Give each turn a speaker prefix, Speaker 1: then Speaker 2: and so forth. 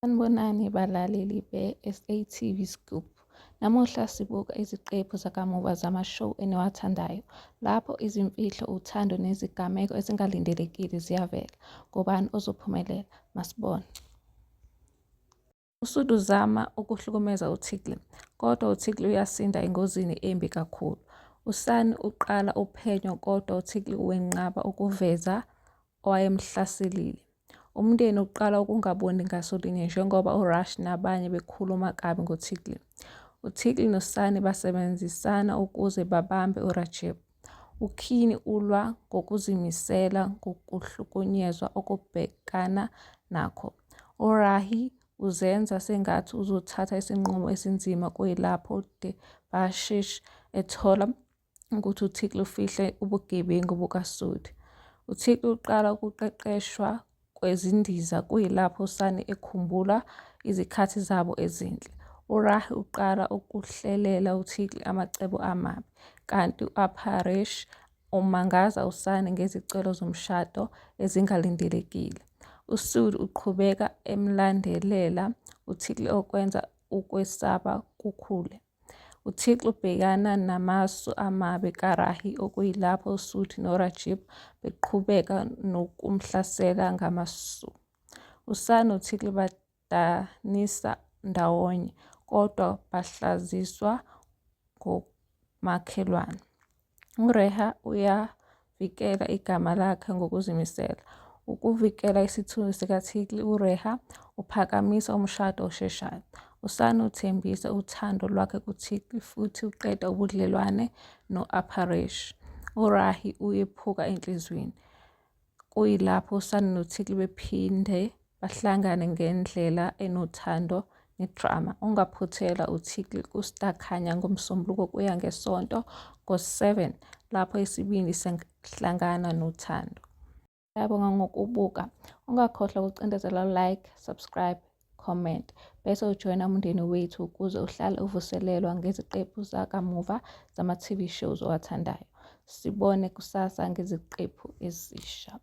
Speaker 1: Sanibonani balaleli be-SATV Scoop. Namuhla sibuka iziqephu zakamuva zama-show eniwathandayo, lapho izimfihlo, uthando nezigameko ezingalindelekile ziyavela. Ngubani ozophumelela? Masibone. USudu uzama ukuhlukumeza uTigli, kodwa uTigli uyasinda engozini embi kakhulu. USani uqala uphenyo kodwa uTigli wenqaba ukuveza owayemhlaselile. Umndeni uqala ukungaboni ngaso linye njengoba uRash nabanye bekhuluma kabi ngoTigli. UTigli noSani basebenzisana ukuze babambe uRajiv. UKini ulwa ngokuzimisela ngokuhlukunyezwa okubhekana nakho. URahi uzenza sengathi uzothatha isinqumo esinzima kuyilapho uDebashish ethola ukuthi uTigli ufihle ubugebengu bukaSudi. UTigli uqala ukuqeqeshwa kwezindiza kuyilapho uSani ekhumbula izikhathi zabo ezinhle. URahi uqala ukuhlelela uTigli amacebo amabi, kanti u-Aparesh umangaza uSani ngezicelo zomshado ezingalindelekile. USudi uqhubeka emlandelela uTigli okwenza ukwesaba kukhule. UThixo ubhekana namasu amabi kaRahi okuyilapho uSuthi noRajiv beqhubeka nokumhlasela ngamasu. USani noThixo badanisa ndawonye, kodwa bahlaziswa ngomakhelwane. UReha uyavikela igama lakhe ngokuzimisela. Ukuvikela isithunzi sikaThikli, uReha uphakamisa umshado osheshayo. USani uthembisa uthando lwakhe kuThikli futhi uqeda ubudlelwane no-Aparesh. URahi uyephuka enhliziyweni. Kuyilapho uSani noThikli bephinde bahlangane ngendlela enothando nedrama. Ungaphuthelwa uThikli kuStar Khanya ngoMsombuluko kuya ngeSonto ngo-7 lapho isibindi sihlangana nothando. Ngiyabonga ngokubuka. Ungakhohlwa ukucindezela like, subscribe, comment bese ujoyina umndeni wethu ukuze uhlale uvuselelwa ngeziqephu zakamuva zama-TV shows owathandayo. Sibone kusasa ngeziqephu ezisha.